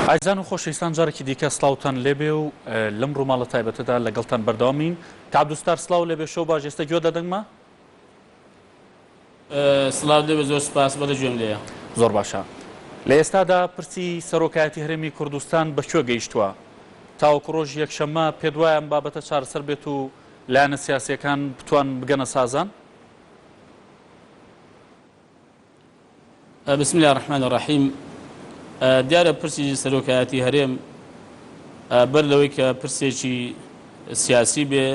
ئازیزان و خۆشەویستان جارێکی دیکە سڵاوتان لێبێ و لەم ڕووماڵە تایبەتەدا لەگەڵتان بەردەوامین. کاک عەبدولستار سڵاو لێبێ، شەو باش، ئێستا گوێت لە دەنگمە؟ سڵاو لێبێ زۆر سوپاس، بەڵێ گوێم لێیە. زۆر باشە. لە ئێستادا پرسی سەرۆکایەتی هەرێمی کوردستان بە کوێ گەیشتووە؟ تاوەکو ڕۆژی یەکشەممە پێت وایە ئەم بابەتە چارەسەر بێت و لایەنە سیاسییەکان بتوانن بگەنە سازان؟ بسم اللە الرحمن الرحیم دیارە پرسی سەرۆکایەتی هەرێم بەر لەوەی کە پرسێکی سیاسی بێ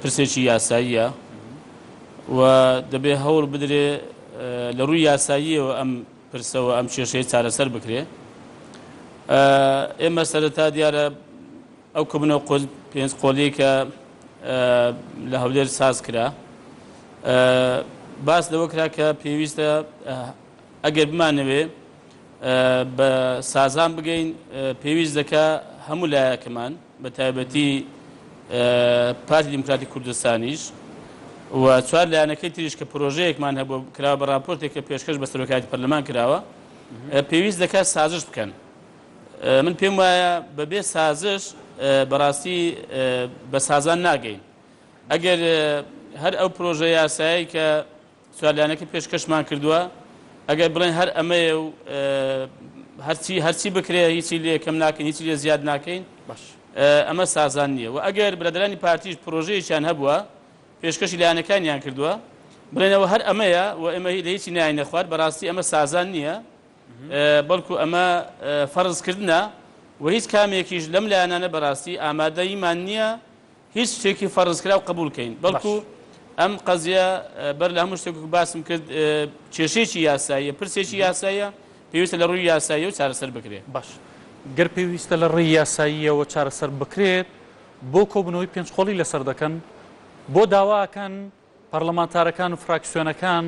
پرسێکی یاساییە و دەبێ هەوڵ بدرێ لە ڕووی یاساییەوە ئەم پرسەوە ئەم کێشەیە چارەسەر بکرێ. ئێمە سەرەتا دیارە ئەو کۆبوونەوە پێنج قۆڵیەی کە لە هەولێر ساز کرا باس لەوە کرا کە پێویستە ئەگەر بمانەوێ بە سازان بگەین پێویست دەکا هەموو لایەکەمان بە تایبەتی پارتی دیموکراتی کوردستانیش و چوار لایەنەکەی تریش کە پرۆژەیەکمان هەبوو کراوە بە راپۆرتێک کە پێشکەش بە سەرۆکایەتی پەرلەمان کراوە پێویست دەکات سازش بکەن. من پێم وایە بەبێ سازش بەڕاستی بە سازان ناگەین. ئەگەر هەر ئەو پرۆژە یاسایەی کە چوارلایەنەکە پێشکەشمان کردووە ئەگەر بڵێن هەر ئەمەیە و هەرچی هەرچی بکرێ هیچی لێ کەم ناکەین هیچی لێ زیاد ناکەین باش ئەمە سازان نییە و ئەگەر برادەرانی پارتیش پرۆژەیەکیان هەبووە پێشکەشی لایەنەکانیان کردووە بڵێنەوە هەر ئەمەیە و ئێمە لە هیچی ناینە خوارد بەڕاستی ئەمە سازان نییە بەڵکو ئەمە فەرزکردنە و هیچ کامێکیش لەم لایەنانە بەڕاستی ئامادەییمان نییە هیچ شتێکی فەرزکراو قبوڵ کەین، بەڵکو ئەم قەزیە بەر لە هەموو شتێک وەک باسم کرد کێشەیەکی یاساییە، پرسێکی یاساییە، پێویستە لە ڕووی یاساییەوە چارەسەر بکرێت. باش گەر پێویستە لە ڕێی یاساییەوە چارەسەر بکرێت بۆ کۆبوونەوەی پێنجقۆڵی لەسەر دەکەن؟ بۆ داوا ئەکەن پەڕلەمانتارەکان و فراکسیۆنەکان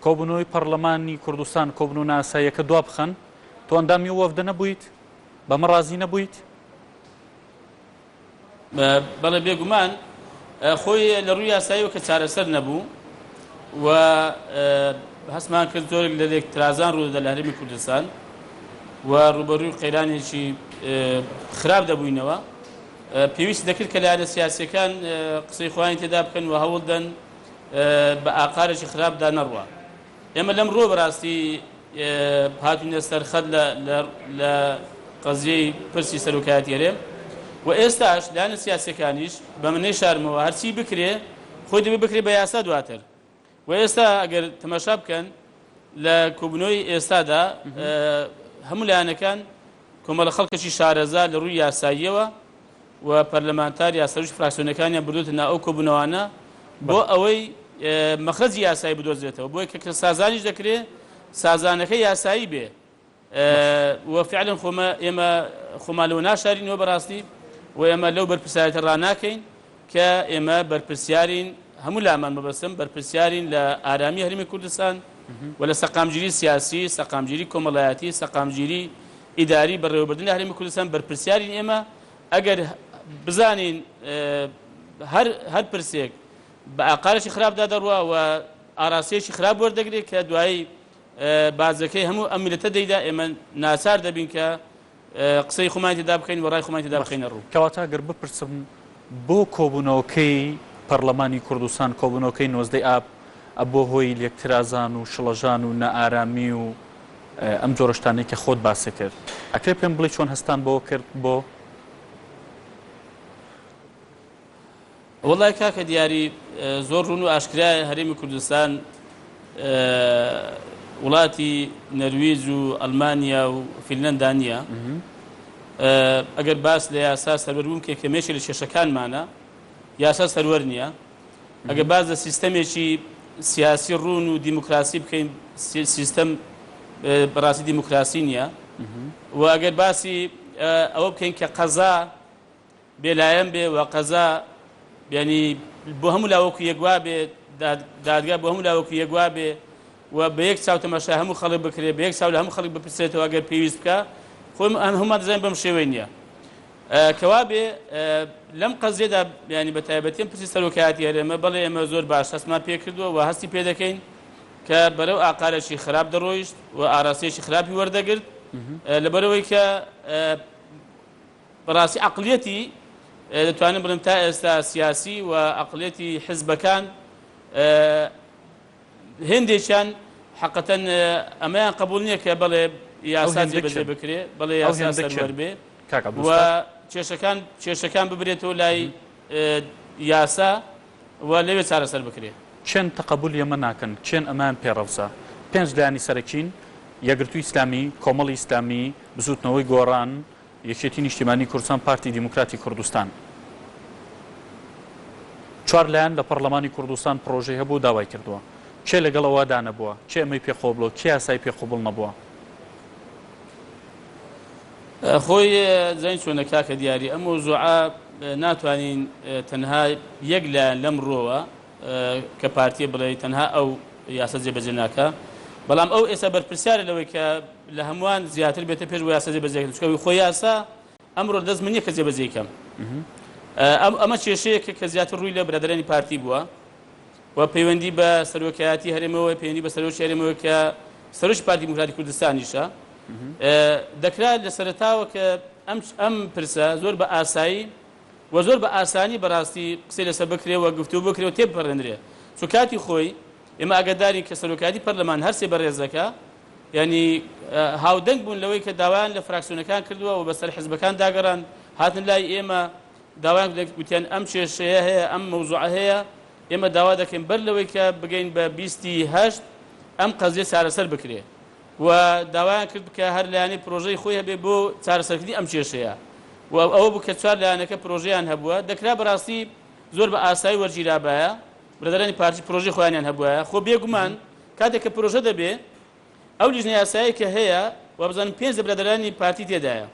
کۆبوونەوەی پەڕلەمانی کوردستان، کۆبوونەوە نایاساییەکە دوابخەن؟ تۆ ئەندامی ئەو وەفدە نەبوویت؟ بەمە ڕازی نەبوویت؟ بەڵێ بێگومان خۆی لە ڕووی یاساییەوە کە چارەسەر نەبوو و هەستمان کرد زۆرێک لە لێکترازان ڕوودەدا لە هەرێمی کوردستان و ڕووبەڕووی قەیرانێکی خراپ دەبووینەوە پێویستی دەکرد کە لایەنە سیاسیەکان قسەی خۆیانی تێدا بکەن و هەوڵدەن بە ئاقارێکی خراپدا نەڕوا. ئێمە لەم ڕووە بەڕاستی هاتوینە سەر خەت لە قەزیەی پرسی سەرۆکایەتی هەرێم و ئێستاش لایەنە سیاسیەکانیش بە من نەیشارمەوە هەرچی بکرێ خۆی دەبێ بکرێ بە یاسا دواتر و ئێستا ئەگەر تەماشا بکەن لە کۆبوونەوەی ئێستادا هەموو لایەنەکان کۆمەڵە خەڵکێکی شارەزا لە ڕووی یاساییەوە و پەرلەمانتار یا سەرۆکی فراکسیۆنەکانیان بردووەتە ناو ئەو کۆبوونەوانە بۆ ئەوەی مەخرەجی یاسایی بدۆزرێتەوە بۆیە کە سازانیش دەکرێ سازانەکە یاسایی بێ و فعلا خۆمە ئێمە خۆمان لەوە ناشارینەوە بەڕاستی و ئێمە لەو بەرپرسیارێتە ڕاناکەین کە ئێمە بەرپرسیارین هەموو لامان مەبەستم بەرپرسیارین لە ئارامی هەرێمی کوردستان و لە سەقامگیری سیاسی سەقامگیری کۆمەڵایەتی سەقامگیری ئیداری بەڕێوەبردن لە هەرێمی کوردستان بەرپرسیارین ئێمە ئەگەر بزانین هەر هەر پرسێک بە ئاقارێکی خراپدا دەڕوا و ئاراستەیەکی خراپ وەردەگرێت کە دوایی باجەکەی هەموو ئەم میللەتە دەیدا ئێمە ناچار دەبین کە قسەی خۆمانی تێدا بکەین و ڕای خۆمانی تێدا بخەینە ڕوو. کەواتە گەر بپرسم بۆ کۆبوونەوەکەی پەرلەمانی کوردستان، کۆبوونەوەکەی نۆزدەی ئاب ئەبووە هۆی لێکترازان و شڵەژان و نائارامی و ئەم جۆرە شتانەی کە خۆت باست کرد، ئەکرێ پێم بڵێی چۆن هەستان بەوە کرد؟ بۆ؟ وەڵای کاکە دیاری زۆر ڕوون و ئاشکرایە هەرێمی کوردستان وڵاتی نەرویج و ئەلمانیا و فینلەندا نییە ئەگەر باس لە یاسا سەروەر بووم کە کەمێکی لە کێشەکانمانە یاسا سەروەر نییە ئەگەر باس لە سیستەمێکی سیاسی ڕوون و دیموکراسی بکەین سیستەم بەڕاستی دیموکراسی نییە و ئەگەر باسی ئەوە بکەین کە قەزا بێلایەن بێ و قەزا یانی بۆ هەموو لا وەکو یەک وابێ، دادگا بۆ هەموو لا وەکو یەک وابێ و بە یەک چاو تەماشای هەموو خەڵک بکرێ، بە یەک چاو لە هەموو خەڵک بپرسرێتەوە ئەگەر پێویست بکا، خۆ هەموومان دەزانین بەم شێوەی نییە. کەوابێ لەم قەزیەدا یانی بە تایبەتی ئەم پرسی سەرۆکایەتی هەرێمە، بەڵێ ئێمە زۆر باش هەستمان پێ کردووە و هەستی پێ دەکەین کە بەرەو ئاقارێکی خراپ دەڕۆیشت و ئاراستەیەکی خراپی وەردەگرت. لەبەرئەوەی کە بەڕاستی عەقڵیەتی دەتوانم بڵێم تا ئێستا سیاسی و عەقڵیەتی حزبەکان هێندێکیان حەقەتەن ئەمەیان قبول نییە کە بەڵێ یاسا جێبەجێ بکرێ، بەڵێ یاسا سەروەر بێ و کێشەکان کێشەکان ببرێتەوە لای یاسا و لەوێ چارەسەر بکرێ. کێن تەقەبولی ئەمە ناکەن؟ کێن ئەمەیان پێ ڕەوزە؟ پێنج لایەنی سەرەکین، یەکگرتووی ئیسلامی، کۆمەڵی ئیسلامی، بزووتنەوەی گۆڕان، یەکێتی نیشتیمانی کوردستان، پارتی دیموکراتی کوردستان. چوار لایەن لە پەڕلەمانی کوردستان پڕۆژەی هەبوو و داوای کردووە. کێ لەگەڵ ئەوەدا نەبووە؟ کێ ئەمەی پێ قۆبڵە و کێ یاسای پێ قبوڵ نەبووە؟ خۆی زانی چۆنە کاکە دیاری ئەم مەوزوعە ناتوانین تەنها یەک لایەن لەم ڕۆوە کە پارتیە بڵێ تەنها ئەو یاسا جێبەجێ ناکا بەڵام ئەو ئێستا بەرپرسیارە لەوەی کە لە هەمووان زیاتر بێتە پێش بۆ یاسا جێبەجێ چونکە خۆ یاسا ئەمڕۆ دەست من نییە کە جێبەجێی کەم ئەمە کێشەیەکە کە زیاتر ڕووی لە برادەرانی پارتی بووە و پەیوەندی بە سەرۆکایەتی هەرێمەوە پەیوەندی بە سەرۆکی هەرێمەوە کە سەرۆکی پارتی دیموکراتی کوردستانیشە دەکرا لە سەرەتاوە کە ئەم ئەم پرسە زۆر بە ئاسایی و زۆر بە ئاسانی بەڕاستی قسەی لەسەر بکرێ و گفتوگۆ بکرێ و تێبپەڕێنرێ چون کاتی خۆی ئێمە ئاگادارین کە سەرۆکایەتی پەرلەمان هەرسێ بەڕێزەکە یانی هاودەنگ بوون لەوەی کە داوایان لە فراکسیۆنەکان کردووە و بەسەر حزبەکان داگەڕان هاتن لای ئێمە داوایان گوتیان ئەم کێشەیە هەیە ئەم مەوزوعە هەیە ئێمە داوا دەکەین بەر لەوەی کە بگەین بە بیستی هەشت ئەم قەزیە چارەسەر بکرێ و داوایان کرد کە هەر لایەنەی پرۆژەی خۆی هەبێ بۆ چارەسەرکردنی ئەم کێشەیە و ئەوە بوو کە چوار لایەنەکە پرۆژەیان هەبووە دەکرا بەڕاستی زۆر بە ئاسایی وەرگیرابایە برادەرانی پارتی پرۆژەی خۆیانیان هەبوایە خۆ بێگومان کاتێک کە پرۆژە دەبێ ئەو لیژنە یاسایی کە هەیە وابزانم پێنج لە برادەرانی پارتی تێدایە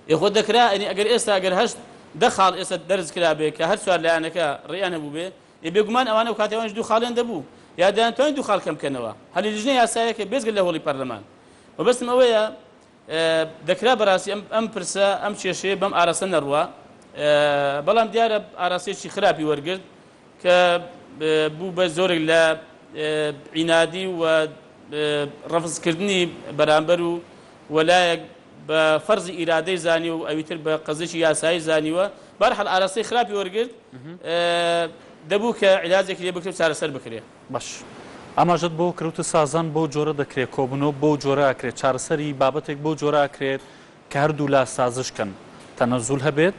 ئێ خۆ دەکرا ئەنی ئەگەر ئێستا ئەگەر هەشت دە خاڵ ئێستا دەرز کرابێ کە هەر چوار لایەنەکە ڕێیان هەبووبێ ئێ بێگومان ئەوانە و کاتێ ئەوانیش دوو خاڵیان دەبوو یا دەیانتوانی دوو خاڵ کەم بکەنەوە هەر لە لیژنە یاسایەکە بێجگە لە هۆڵی پەرلەمان مەبەستم ئەوەیە دەکرا بەڕاستی ئەم ئەم پرسە ئەم کێشەیە بەم ئاراستە نەڕوا بەڵام دیارە ئاراستەیەکی خراپی وەرگرت کە بوو بە زۆرێک لە عینادی و ڕەفزکردنی بەرامبەر و وەلایەک بە فەرزی ئیرادەی زانی و ئەویتر بە قەزێکی یاسایی زانیوە بەرحەڵ ئاراستەی خراپی وەرگرت دەبوو کە عیلاجێکی لێ بکرێت و چارەسەر بکرێ. باش ئاماژەت بەوە کرد وتت سازان بەو جۆرە دەکرێت کۆبوونەوە بەو جۆرە ئەکرێت چارەسەری بابەتێک بەو جۆرە ئەکرێت کە هەردوولا سازش کەن تەنەزول هەبێت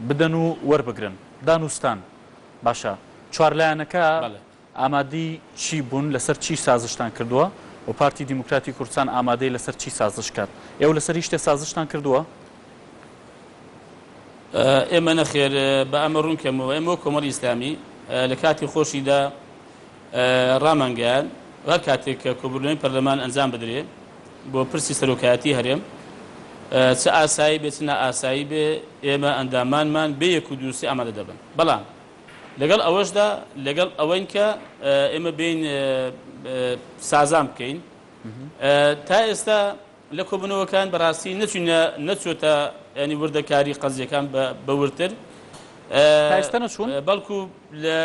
بدەن و وەربگرن دانوستان باشە چوار لایەنەکە ئامادەی چی بوون لەسەر چی سازشتان کردووە و پارتی دیموکراتی کوردستان ئامادەیە لەسەر چی سازش کات ئێوە لەسەر هیچ شتێ سازشتان کردووە؟ ئێمە نەخێر با ئەمە ڕوون کەمەوە ئێمە وەک کۆمەڵی ئیسلامی لە کاتی خۆشیدا ڕامانگەیاند هەر کاتێک کە کۆبوونەوەی پەرلەمان ئەنجام بدرێ بۆ پرسی سەرۆکایەتی هەرێم چ ئاسایی بێ چ نائاسایی بێ ئێمە ئەندامانمان بێ یەک و دووسی ئامادە دەبن بەڵام لەگەڵ ئەوەشدا لەگەڵ ئەوەین کە ئێمە بین سازان بکەین تا ئێستا لە کۆبوونەوەکان بەڕاستی نەچوینە نەچۆتە ینی وردەکاری قەزیەکان بە وردتر تا ئێستا نەچوون؟ بەڵکو لە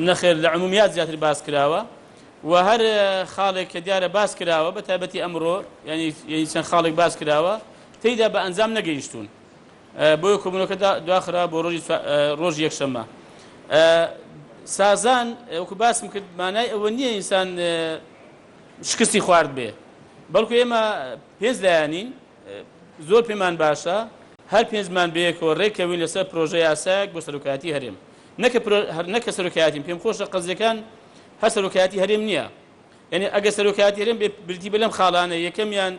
نەخێر لە عمومیات زیاتر باس کراوە و هەر خاڵێک کە دیارە باس کراوە بە تایبەتی ئەمڕۆ ینی چەند خاڵێک باس کراوە تێیدا بە ئەنجام نەگەیشتوون بۆیە کۆبوونەوەکە دواخرا بۆ ڕۆژی ڕۆژی یەکشەممە سازان وەکو باسم کرد مانای ئەوە نییە ئینسان شکستی خوارد بێ بەڵکو ئێمە پێنج لایەنین زۆر پێمان باشە هەر پێنجمان بەیەکەوە ڕێکەوین لەسەر پرۆژە یاسایەک بۆ سەرۆکایەتی هەرێم نەکە هەر نەکە سەرۆکایەتیم پێم خۆشە قەزیەکان هەر سەرۆکایەتی هەرێم نییە یعنی ئەگەر سەرۆکایەتی هەرێم بێ بریتی بە لەم خاڵانە یەکەمیان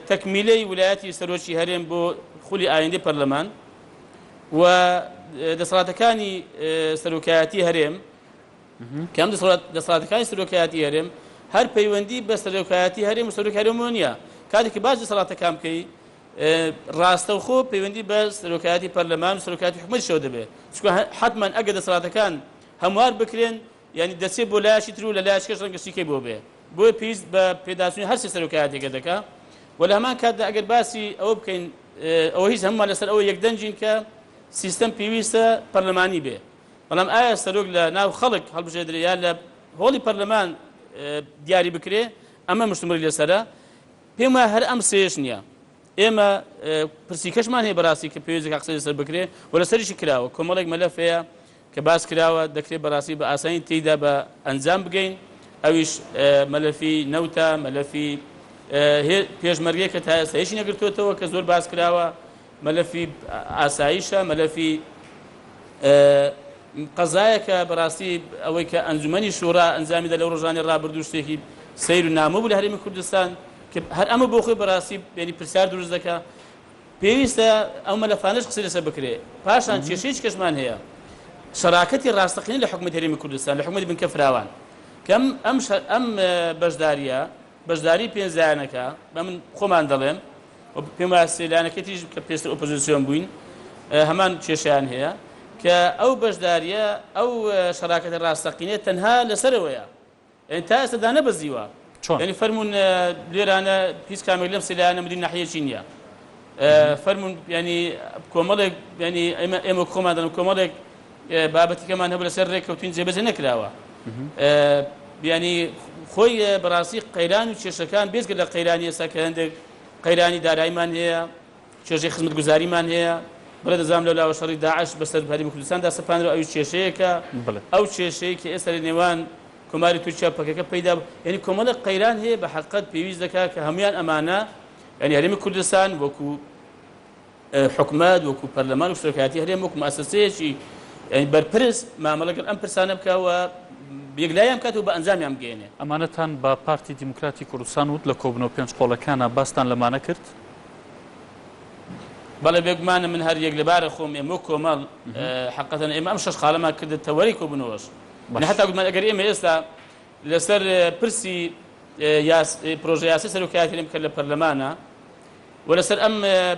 تەکمیلەی ولایەتی سەرۆکی هەرێم بۆ خولی ئایندەی پەرلەمان و دەسەڵاتەکانی سەرۆکایەتی هەرێم کە ئەم دەسەڵاتەکانی سەرۆکایەتی هەرێم هەر پەیوەندی بە سەرۆکایەتی هەرێم و سەرۆکی هەرێمەوە نییە کاتێک کە باس دەسەڵاتەکان بکەی ڕاستەوخۆ پەیوەندی بە سەرۆکایەتی پەرلەمان و سەرۆکایەتی حکومەتیشەوە دەبێت چونکە حەتمەن ئەگەر دەسەڵاتەکان هەموار بکرێن یعنی دەچێت بۆ لایەکی تر و لە لایەکیش ڕەنگە شتێکی بۆ بێ بۆیە پێویست بە پێداچوونی هەر سێ سەرۆکایەتیەکە دەکا و لە هەمان کاتدا ئەگەر باسی ئەوە بکەین ئەوە هیچ هەمومان لەسەر ئەوە یەکدەنگین کە سیستەم پێویستە پەرلەمانی بێ بەڵام ئایا سەرۆک لە ناو خەڵک هەڵبژێردرێ یا لە هۆڵی پەرلەمان دیاری بکرێ ئەمە مشتومڕی لەسەرە. پێم وایە هەر ئەم سێیەش نییە. ئێمە پرسی کەشمان هەیە بەڕاستی کە پێویست دەکات قسەی لەسەر بکرێ و لەسەریشی کراوە. کۆمەڵێک مەلەف هەیە کە باس کراوە، دەکرێت بەڕاستی بە ئاسانی تێیدا بە ئەنجام بگەین، ئەویش مەلەفی نەوتە، مەلەفی پێشمەرگەیە کە تا ئێستا هیچی نەگرتووەتەوە کە زۆر باس کراوە، مەلەفی ئاسایشە، مەلەفی قەزایە کە بەڕاستی ئەوەی کە ئەنجومەنی شورا ئەنجامی دا لەو ڕۆژانەی ڕابردوو شتێکی سەیر و نامۆ بوو لە هەرێمی کوردستان کە هەر ئەمە بۆ خۆی بەڕاستی یعنی پرسیار دروست دەکا. پێویستە ئەو مەلەفانەش قسەی لەسەر بکرێ. پاشان کێشەیەکی کەشمان هەیە، شەراکەتی ڕاستەقینە لە حکومەتی هەرێمی کوردستان، لە حکومەتی بنکە فراوان کە ئەم ئەم ئەم بەشدارییە بەشداری پێنج لایەنەکە بە من خۆمان دەڵێم و پێم وایە سێ لایەنەکەی تریش کە پێشتر ئۆپۆزیسیۆن بووین هەمان کێشەیان هەیە کە ئەو بەشدارییە ئەو شەراکەتە ڕاستەقینە تەنها لەسەرەوەیە یانی تا ئێستا دانەبەزیوە. چۆن؟ یانی فەرموون لێرانە هیچ کامێک لەم سێ لایەنە مدیر ناحیەیەکی نییە. فەرموون یانی کۆمەڵێک یانی ئێمە ئێمە خۆمان دەڵێم کۆمەڵێک بابەتەکەمان هەبوو لەسەر ڕێککەوتین جێبەجێ نەکراوە. یانی خۆی بەڕاستی قەیران و کێشەکان بێجگە لە قەیرانی ئێستا کە هەندێک قەیرانی داراییمان هەیە، کێشەی خزمەتگوزاریمان هەیە، بەڵێ دەزانم لەولاوە شەڕی داعش بەسەر هەرێمی کوردستاندا سەپاندرا ئەویش کێشەیەکە، ئەو کێشەیەی کە ئێستا لە نێوان کۆماری تورکیا و پەکەکە پەیدا بوو، یانی کۆمەڵێک قەیران هەیە بە حەقیقەت پێویست دەکات کە هەموویان ئەمانە یانی هەرێمی کوردستان وەکو حکومەت وەکو پەرلەمان و سەرۆکایەتی هەرێم وەکو مؤسسەیەکی یانی بەرپرس مامەڵە لەگەڵ ئەم پرسانە بکا و یەکلاییان بکات و بە ئەنجامیان بگەیەنێ. ئەمانەتان بە پارتی دیموکراتی کوردستان وت لە کۆبوونەوە پێنجقۆڵەکانا باستان لەمانە کرد؟ بەڵێ بێگومانە من هەر یەک لەبارە خۆم ئێمە وەک کۆمەڵ حەقەتەن ئێمە ئەم شەش خاڵەمان کردە تەوەرەی کۆبوونەوەش باش. هەتا گوتمان ئەگەر ئێمە ئێستا لەسەر پرسی پرۆژە یاسای سەرۆکایەتی هەرێم کە لە پەرلەمانە و لەسەر ئەم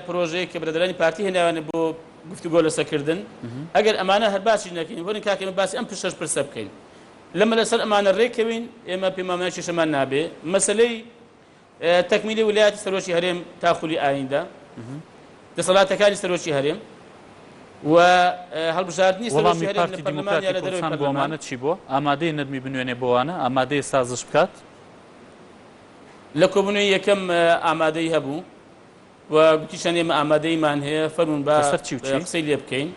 پرۆژەیە کە برادەرانی پارتی هێناویانە بۆ گفتوگۆ لەسەرکردن ئەگەر ئەمانە هەر باسی نەکەین وەرن کاکە ئێمە باسی ئەم شەش پرسە بکەین لەمە لەسەر ئەمانە ڕێکەوین ئێمە پێمان وایە کێشەمان نابێ مەسەلەی تەکمیلی ولایەتی سەرۆکی هەرێم تا خولی ئایندە، دەسەڵاتەکانی سەرۆکی هەرێم و هەڵبژاردنی سەرۆکی وەڵامی هەرێم لە پارتی پەرلەمان یا دیموکراتی لە دەرەوەی کوردستان بۆ پەرلەمان. ئەمانە چی بووە؟ ئامادەیە نەرمی بنوێنێ بۆ ئەوانە؟ ئامادەیە سازش بکات؟ لە کۆبوونەوەی یەکەم ئامادەیی هەبوو و گوتیشیان ئێمە ئامادەییمان هەیە، فەرموون با لەسەر چی و چی؟ قسەی لێ بکەین.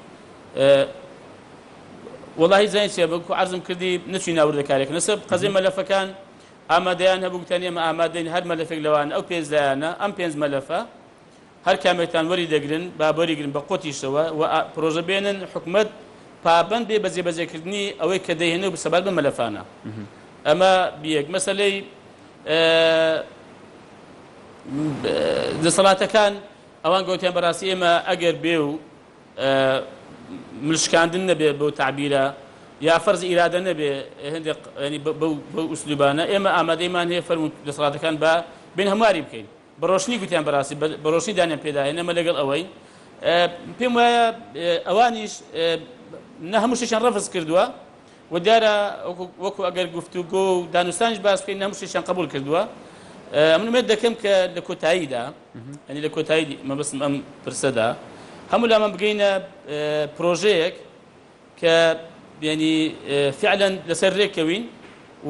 وەڵاهی زانی چییە، وەکو عەرزم کردی نەچووینە وردەکارییەکە. لەسەر قەزیەی مەلەفەکان ئامادەیان هەبوو گوتیان ئێمە ئامادەین هەر مەلەفێک لەوان ئەو پێنج لایەنە ئەم پێنج مەلەفە هەر کامێکتان وەری دەگرن با وەریگرن بە قوتیشەوە و پرۆژە بێنن حکومەت پابەند بێ بە جێبەجێکردنی ئەوەی کە دەیهێنێ و سەبارەت بە مەلەفانە ئەمە یەک مەسەلەی دەسەڵاتەکان ئەوان گوتیان بەڕاستی ئێمە ئەگەر بێ و ملشکاندن نەبێ بەو تەعبیرە یا فەرز ئیرادە نەبێ هەندێک ینی بەو ئوسلوبانە ئێمە ئامادەیمان هەیە فەرموو دەسەڵاتەکان بە بێن هەمواری بکەین بە ڕۆشنی گوتیان بەڕاستی بە ڕۆشنی دانیان پێدا هێنا ئێمە لەگەڵ ئەوەین پێم وایە ئەوانیش نە هەموو شتێکیان ڕەفز کردووە و دیارە وەکو ئەگەر گفتوگۆ و دانوستانیش باس بکەین هەموو شتێکیان قبوڵ کردووە من ئومێد دەکەم کە لە کۆتاییدا یانی لە کۆتایی مەبەستم ئەم پرسەدا هەموو لامان بگەینە پرۆژەیەک کە یعنی فعلا لەسەر رێککەوین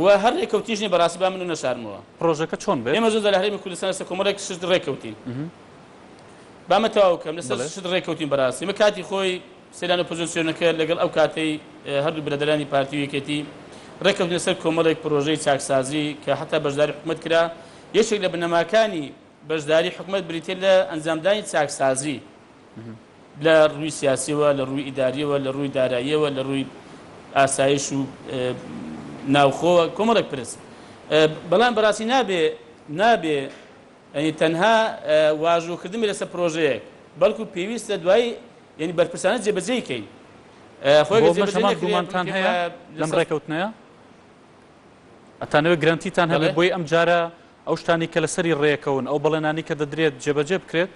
و هەر رێککەوتنیش نیە بەڕاستی با من و نەشارمەوە. پرۆژەکە چۆن بێت؟ ئێمە زۆر جار لە هەرێمی کوردستان لەسەر کۆمەڵێک شت رێککەوتین. با من تەواو بکەم لەسەر شت رێککەوتین بەڕاستی ئێمە کاتی خۆی سەیران ئۆپۆزیسیۆنەکە لەگەڵ ئەو کاتەی هەردوو برادەرانی پارتی و یەکێتی رێککەوتین لەسەر کۆمەڵێک پرۆژەی چاکسازی کە حەتا بەشداری حکومەت کرا یەکێک لە بنەماکانی بەشداری حکومەت بریتیە لە ئەنجامدانی چاکسازی لە ڕووی سیاسیەوە، لە ڕووی ئیداریەوە، لە ڕووی داراییەوە، لە ڕووی ئاسایش و ناوخۆوە کۆمەڵێک پرس. بەڵام بەڕاستی نابێ نابێ یانی تەنها واژۆکردن بێ لەسەر پرۆژەیەک، بەڵکو پێویستە دوایی یانی بەرپرسانە جێبەجێی کەین. خۆی بۆ ئەگەر ئەمەش جێبەجێ هەمان نەکرێ من گومانتان پێم هەیە وایە لەم لەسەر ڕێکەوتنەیە؟ ئەتانەوێت گرەنتیتان هەبێت بەڵێ. بۆی ئەمجارە ئەو شتانەی کە لەسەری ڕێکەون، ئەو بەڵێنانەی کە دەدرێت جێبەجێ بکرێت؟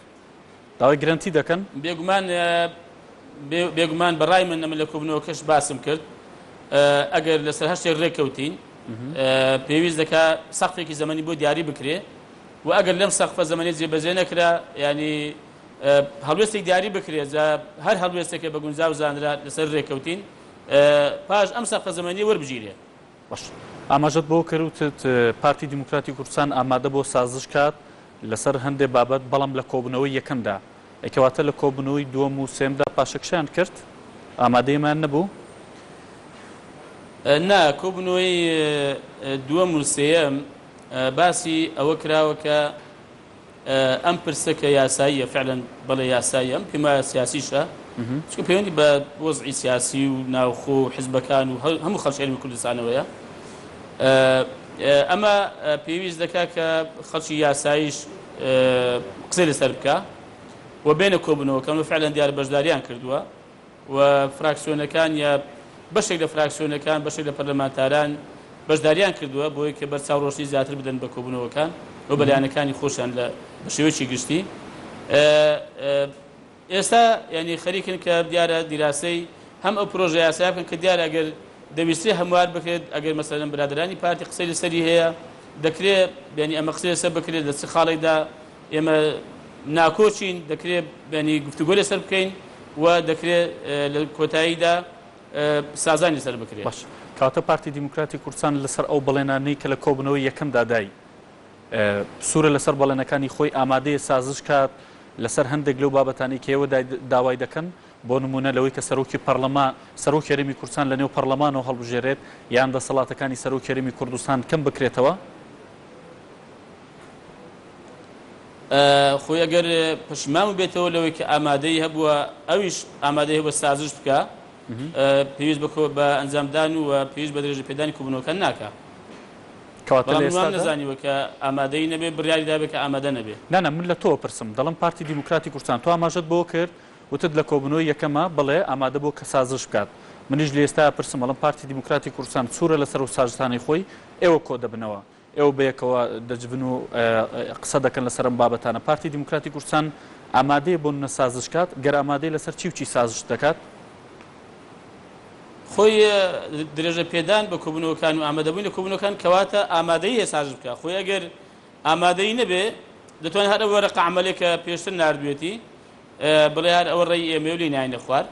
داوای گرەنتی دەکەن؟ بێگومان بێگومان بە ڕای من ئەمن لە کۆبوونەوەکەش باسم کرد ئەگەر لەسەر هەر شتێک ڕێککەوتین پێویست دەکا سەقفێکی زەمەنی بۆ دیاری بکرێ و ئەگەر لەم سەقفە زەمەنی جێبەجێ نەکرا یانی هەڵوێستێک دیاری بکرێت جا هەر هەڵوێستێکە بە گونجاو زانرا لەسەر ڕێککەوتین پاش ئەم سەقفە زەمەنیە وەربگیرێ. باش ئاماژەت بەوە کرد وتت پارتی دیموکراتی کوردستان ئامادە بۆ سازش کات. لەسەر هەندێ بابەت بەڵام لە کۆبوونەوەی یەکەمدا. ئەی کەواتە لە کۆبوونەوەی دووەم و سێیەمدا پاشەکشەیان کرد؟ ئامادەیمان نەبوو؟ نا، کۆبوونەوەی دووەم و سێیەم باسی ئەوە کراوە کە ئەم پرسە کە یاساییە، فعلا بەڵێ یاساییە، ئەم پێم وایە سیاسیشە، چونکە پەیوەندی بە وەزعی سیاسی و ناوخۆ و حزبەکان و هەموو خەڵکی هەرێمی کوردستانەوەیە. ئەمە پێویست دەکات کە خەڵکی یاساییش قسەی لەسەر بکا و بێنە کۆبوونەوەکان و فعلا دیارە بەشداریان کردووە و فراکسیۆنەکان یا بەشێک لە فراکسیۆنەکان، بەشێک لە پەرلەمانتاران بەشداریان کردووە بۆی کە بەرچاو ڕۆشنی زیاتر بدەن بە کۆبوونەوەکان و بە لایەنەکانی خۆشیان لە بە شێوەیەکی گشتی. ئێستا یانی خەریکن کە دیارە دیراسەی هەم ئەو پرۆژە یاسایە بکەن کە دیارە ئەگەر دەویسترێ هەموار بکرێت، ئەگەر مەسەلەن برادەرانی پارتی قسەی لەسەری هەیە دەکرێ یانی ئەمە قسەی لەسەر بکرێت لە چ خاڵێکدا ئێمە ناکۆکین، دەکرێ یانی گفتوگۆ لەسەر بکەین و دەکرێ لە کۆتاییدا سازانی لەسەر بکرێ. باش کەواتە پارتی دیموکراتی کوردستان لەسەر ئەو بەڵێنانەی کە لە کۆبوونەوەی یەکەمدا دای سوورە لەسەر بەڵێنەکانی خۆی، ئامادەیە سازش کات لەسەر هەندێک لەو بابەتانەی کە ئێوە داوای دەکەن، بۆ نموونە لەوەی کە سەرۆکی پەرلەمان سەرۆکی هەرێمی کوردستان لەنێو پەرلەمانەوە هەڵبژێرێت یان دەسەڵاتەکانی سەرۆکی هەرێمی کوردستان کەم بکرێتەوە؟ خۆی ئەگەر پەشیمان بووبێتەوە لەوەی کە ئامادەیی هەبووە، ئەویش ئامادەیی هەبووە سازش بکا، پێویست بە ئەنجامدان و پێویست بە درێژەپێدانی کۆبوونەوەکان ناکا. کەواتە لە بەڵام من وام ئێستادا؟ نەزانیوە کە ئامادەیی نەبێ، بڕیاری دابێ کە ئامادە نەبێ. نا نا من لە تۆ ئەپرسم، دەڵێم پارتی دیموکراتی کوردستان، تۆ ئاماژەت بەوە کرد وتت لە کۆبوونەوەی یەکەما بەڵێ ئامادە بووە کە سازش بکات، منیش لە ئێستا ئەپرسم ئەڵێم پارتی دیموکراتی کوردستان سوورە لەسەر ئەو سازشانەی خۆی، ئێوە کۆ دەبنەوە، ئێوە بەیەکەوە دەجڤن و قسە دەکەن لەسەر ئەم بابەتانە، پارتی دیموکراتی کوردستان ئامادەیە بۆ نمونە سازش کات؟ گەر ئامادەیە لەسەر چی و چی سازش دەکات؟ خۆی درێژە پێدان بە کۆبوونەوەکان و ئامادەبوون لە کۆبوونەوەکان کەواتە ئامادەیی هەیە سازش بکات، خۆی ئەگەر ئامادەیی نەبێ دەتوانێت هەر ئەو وەرەقە عەمەلێک کە پێشتر ناردوێتی بڵێ هەر ئەوە ڕێی ئێمەیە و لێی ناینە خوار،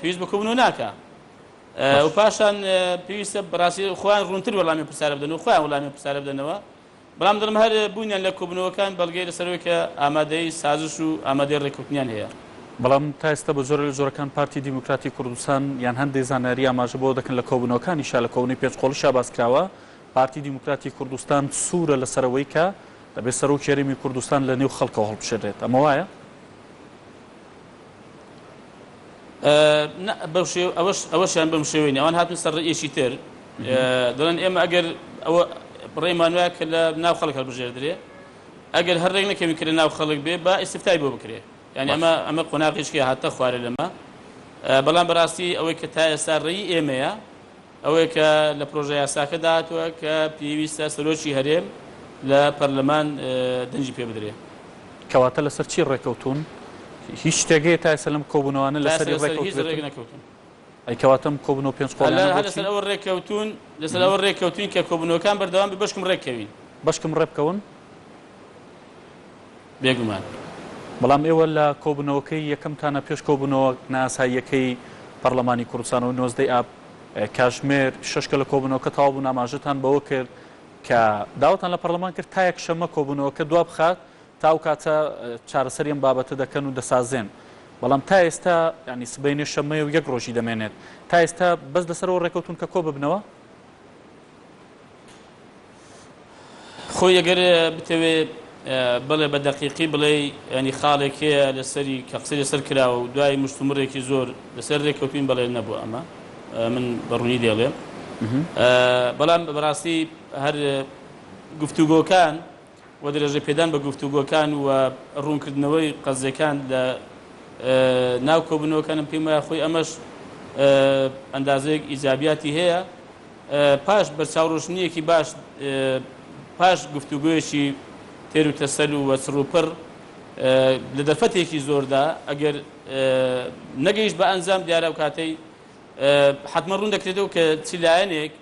پێویست بە کۆبوونەوە ناکا. و پاشان پێویستە بەڕاستی خۆیان ڕوونتر وەڵامی پرسیارە بدەن و خۆیان وەڵامی پرسیارە بدەنەوە، بەڵام دەڵێم هەر بوونیان لە کۆبوونەوەکان بەڵگەیە لەسەر ئەوەی کە ئامادەی سازش و ئامادەی ڕێککەوتنیان هەیە. بەڵام تا ئێستا بە جۆرێ لە جۆرەکان پارتی دیموکراتی کوردستان یان هەندێ زانیاری ئاماژە بەوە دەکەن لە کۆبوونەوەکانیشا لە کۆبوونەوەی پێنج قۆڵیشا باس کراوە پارتی دیموکراتی کوردستان سوورە لەسەر ئەوەی کە دەبێ سەرۆکی هەرێمی کوردستان لە نێو خەڵکەوە هەڵبژێرێت ئەمە وایە؟ نا بەو شێوە ئەوەش ئەوەشیان بەم شێوەی نیە ئەوان هاتون سەر ڕێیەکی تر دەڵێن ئێمە ئەگەر ئەوە ڕێمان وایە کە لە ناو خەڵک هەڵبژێردرێ ئەگەر هەر ڕێک نەکەوین کە لە ناو خەڵک بێ با ئیستفتای بۆ بکرێ یعنی ئەمە ئەمە قۆناغێکی هاتە خوارێ لەمە بەڵام بەڕاستی ئەوەی کە تا ئێستا ڕێی ئێمەیە ئەوەیە کە لە پرۆژە یاساکەدا هاتووە کە پێویستە سەرۆکی هەرێم لە پەرلەمان دەنگی پێ بدرێ. کەواتە لەسەر چی ڕێکەوتوون؟ هیچ شتێک هەیە تا ئێستا لەم کۆبوونەوانە تا ئێستا لەسەری لەسەر هیچ ڕێکەوتبێتن؟ ڕێک نەکەوتوون. ئەی کەواتە ئەم کۆبوونەوە پێنج هەر قۆڵیانە هەر بۆ لەسەر چین؟ ئەوە ڕێککەوتوون لەسەر ئەوە ڕێککەوتووین کە کۆبوونەوەکان بەردەوام بێ بەشکم ڕێککەوین. بەشکم ڕێبکەون؟ بێگومان. بەڵام ئێوە لە کۆبوونەوەکەی یەکەمتانە پێش کۆبوونەوە نائاساییەکەی پەڕلەمانی کوردستان و 19 ی ئاب کاژمێر شەش کە لە کۆبوونەوەکە تەواو بوون ئاماژەتان بەوە کرد کە داواتان لە پەڕلەمان کرد تا یەکشەممە کۆبوونەوەکە دوابخات تا ئەو کاتە چارەسەری ئەم بابەتە دەکەن و دەسازێن بەڵام تا ئێستا یانی سبەینێ شەممەیە و یەک ڕۆژی دەمێنێت تا ئێستا بەس لەسەرەوە ڕێکەوتون کە کۆ ببنەوە؟ خۆی ئەگەر بتەوێ بڵێ بە دەقیقی بڵێی ینی خاڵێک هەیە لەسەری کە قسەی لەسەر کراوە و دوای مشتومڕێکی زۆر لەسەر رێککەوتوین بەڵێ نەبوو ئەمە من بە ڕوونی دێڵێم بەڵام بەڕاستی هەر گفتوگۆکان و درێژە پێدان بە گفتوگۆکان و ڕوونکردنەوەی قەزیەکان لە ناو کۆبوونەوەکانم پێم وایە خۆی ئەمەش ئەندازەیەک ئیجابیاتی هەیە پاش بەرچاوڕۆشنییەکی باش، پاش گفتوگۆیەکی تێر و تەسەل و چڕوپڕ لە دەرفەتێکی زۆردا ئەگەر نەگەیشت بە ئەنجام دیارە ئەو کاتەی حەتمەن ڕوون دەکرێتەوە کە چ لایەنێک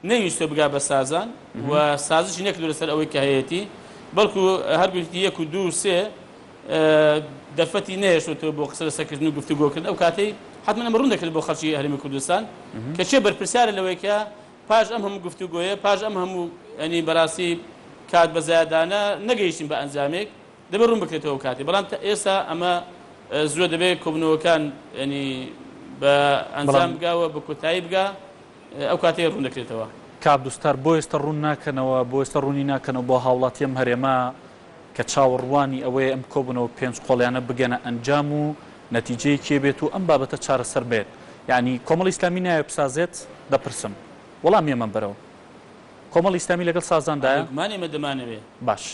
نەیویستوە بگا بە سازان و سازشی نەکردوە لەسەر ئەوەی کە هەیەتی بەڵکو هەر گوتیتی یەک و دوو و سێ دەرفەتی نەهێشتۆتەوە بۆ قسە لەسەرکردن و گفتوگۆکردن ئەو کاتەی حەتمەن ئەمە ڕوون دەکرێت بۆ خەڵکی هەرێمی کوردستان کە کێ بەرپرسیارە لەوەی کە پاش ئەم هەموو گفتوگۆیە پاش ئەم هەموو ینی بەڕاستی کات بەزایەدانە نەگەیشتین بە ئەنجامێک دەبێت ڕوون بکرێتەوە کاتێ بەڵام تا ئێستا ئەمە زووە دەبێت کۆبوونەوەکان ینی بە ئەنجام بگاوە بە کۆتایی بگا ئەو کاتەیە ڕوون دەکرێتەوە. کاک دوستار بۆ ئێستا ڕوون ناکەنەوە بۆ ئێستا ڕوونی ناکەنەوە بۆ هاوڵاتی ئەم هەرێمە کە چاوەڕوانی ئەوەیە ئەم کۆبوونەوە پێنج قۆڵیانە بگەنە ئەنجام و نەتیجەیەکی بێت و ئەم بابەتە چارەسەر بێت یانی کۆمەڵی ئیسلامی نایەوێ بسازێت دەپرسم وەڵامی ئەمەم بەرەوە کۆمەڵی ئیسلامی لەگەڵ سازاندایە؟ بێگومان ئێمە دەمانەوێ. باش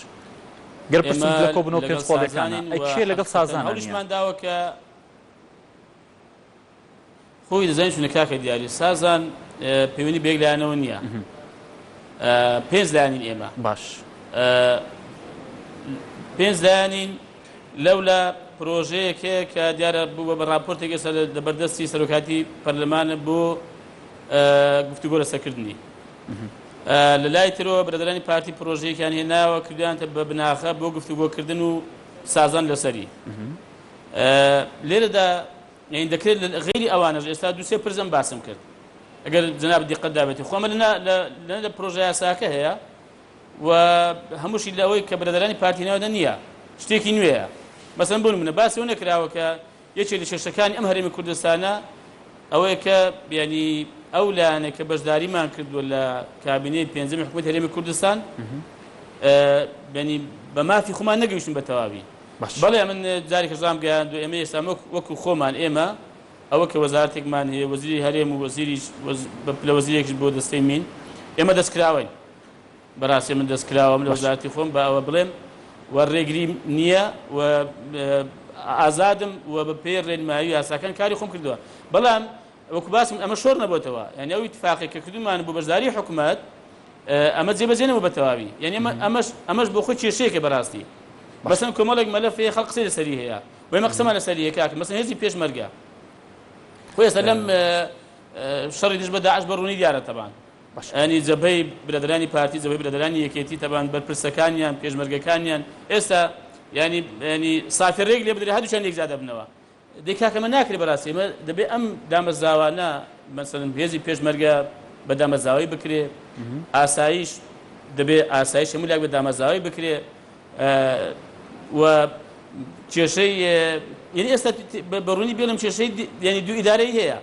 گەر ئێمە پرسم لە کۆبوونەوە لەگەڵ پێنج قۆڵیەکانە سازانین ئەی و کێ لەگەڵ حەقیقەتەن سازانا نییە؟ هەوڵیشمان داوە کە خۆی دەزانین چونە کاکە دیاری سازان پەیوەندی بە یەک لایەنەوە نییە پێنج لایەنین ئێمە باش پێنج لایەنین لەولا پرۆژەیەک هەیە کە دیارە بووە بە راپۆرتێک ئێستا لە بەردەستی سەرۆکاتی پەرلەمانە بۆ گفتوگۆ لەسەرکردنی لە لای ترەوە برادەرانی پارتی پرۆژەیەکیان هێناوە کردویانتە بە بناخە بۆ گفتوگۆکردن و سازان لەسەری لێرەدا یعنی دەکرێت لە غەیری ئەوانەش ئێستا دوو سێ پرزم باسم کرد ئەگەر جەناب دیقەت دابێتی خۆ ئەمە لە لە پرۆژە یاساکە هەیە و هەمووشی لە ئەوەی کە برادەرانی پارتی ناوەدا نییە شتێکی نوێیە مەسەن بۆ نمونە باسی ئەوە نەکراوە کە یەکێک لە کێشەکانی ئەم هەرێمی کوردستانە ئەوەیە کە یعنی ئەو لایەنە کە بەشداریمان کردووە لە کابینەی پێنجەمی حکوومەت هەرێمی کوردستان یعنی بە مافی خۆمان نەگەیشتین بە تەواوی بەڵێ من جارێکیش ڕامگەیاند و ئێمە ئێستا وەکو خۆمان ئێمە ئەوە کە وەزارەتێکمان هەیە وەزیری هەرێم و وەزیریش بە پلە وەزیرێکیش بۆ دەستەی مین ئێمە دەستکراوەین بەڕاستی من دەستکراوەم لە وەزارەتی خۆم بە ئەوە بڵێم و ڕێگری نییە و ئازادم و بە پێی ڕێنمایی یاساکان کاری خۆم کردووە بەڵام وەکو باسم ئەمە شۆڕ نەبۆتەوە یعنی ئەو ئیتفاقێک کە کردومان بۆ بەشداری حکومەت ئەمە جێبەجێ نەبوو بە تەواوی یعنی ئەمە ئەمەش ئەمەش بۆ خۆی کێشەیەکە بەڕاستی مەسەن کۆمەڵێک مەلەف هەیە خەڵک قسەی لەسەری هەیە و ئێمە قسەمان لەسەری هەیە کاکە مەسەن هێزی پێشمەرگە خۆ ئێستا لەم شەڕی دژ بە داعش بە ڕوونی دیارە تەبان ینی جەبهەی برادەرانی پارتی جەبهەی برادەرانی یەکێتی تەبان بەرپرسەکانیان پێشمەرگەکانیان ئێستا ینی ینی سافی ڕێک لێ بدرێ هەردووکیان یەکجا دەبنەوە دەی کاکە ئەمە ناکرێ بەڕاستی ئێمە دەبێ ئەم دامەزراوانە مەسەلەن هێزی پێشمەرگە بە دامەزراوەی بکرێ ئاسایش دەبێ ئاسایش هەموو لاک بە دامەزراوەی بکرێ و کێشەی یعنی ئێستا بە ڕوونی بێڵم کێشەی یعنی دوو ئیدارەی هەیە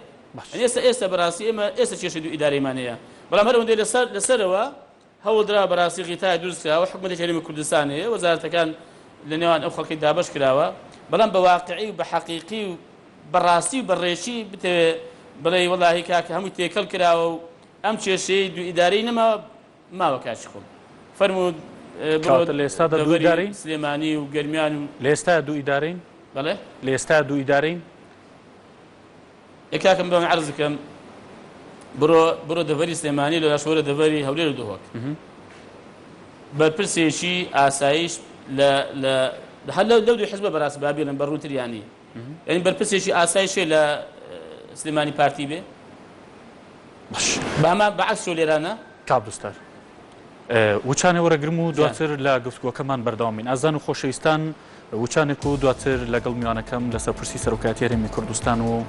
ئێستا ئێستا بەڕاستی ئێمە ئێستا کێشەی دوو ئیدارەیمان هەیە بەڵام هەر ئەوەندەی لەسەر لەسەرەوە هەوڵدرا بەراستی غیتای دروست کراوە، حکومەتێکی هەرێمی کوردستان هەیە، وەزارەتەکان لە نێوان ئەو خەڵکەی دابەش کراوە، بەڵام بە واقعی و بە حەقیقی و بە ڕاستی و بە ڕێکی بتەوێ بڵێی وەڵاهی کاکە هەمووی تێکەڵ کراوە و ئەم کێشەیەی دوو ئیدارەی نەماوە، ماوە کاکی خۆم. فەرموو بڕۆ کەواتە لە ئێستادا دوو دەڤەری ئیدارەین؟ سلێمانی و گەرمیان و. لە ئێستایا دوو ئیدارەین؟ بەڵێ؟ لە ئێستایا دوو ئیدارەین؟ ئێ کاکە من بەم عەرز بکەم بڕۆ بڕۆ دەڤەری سلێمانی لەلاش وەرە دەڤەری هەولێر و دهۆک بەرپرسێکی ئاسایش لە لە هەر لەو دوو حزبە بەڕاستی با بێڵم بە ڕوونتر یانی یعنی بەرپرسێکی ئاسایشێ لە سلێمانی پارتی بێ بە هەمان بە عەکس لێرانە کاک دوستار وچانێ وەرەگرم و دواتر لە گفتوگۆکەمان بەردەوام بین. ئازیزان و خۆشەویستان وچانێک و دواتر لەگەڵ میوانەکەم لەسەر پرسی سەرۆکایەتی هەرێمی کوردستان و.